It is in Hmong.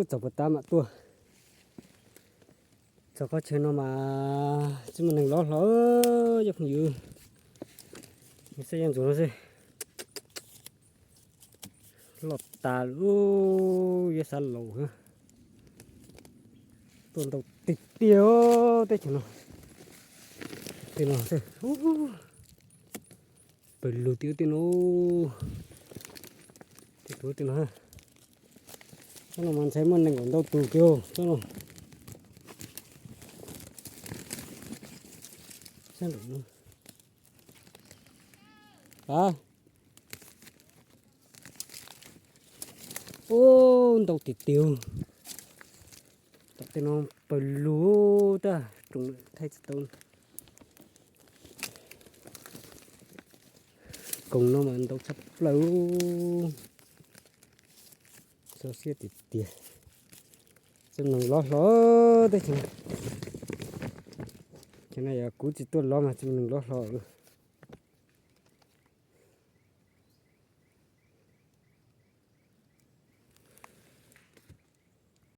Txog puag ta mam tuaj. Txog qhov chaw no mas tsis muaj neeg lov hlo, cov phooj ywg. Nws xav yeej ntxuav no xwb. Loj tas lub, yuav xav laus. Tuaj ntau tiag tiag teb chaws no. Tej no xwb. Pawg lug tiag tiag no. Tej tus tej no. Tsob no mas ntshai muaj neeg kom ntau tus kiag tsob no. Sab nraum no. A, ub, ntau tiag tiag. Tom tej no pawg lug tag, rooj thaij tsis tau. Koog no mas ntau tshaj plaws. Xyov siab tiag tiag. Tsis muaj neeg lov hlo teb chaws no. Ces no yog kuv tsis tuaj lov mas tsis muaj neeg lov hlo.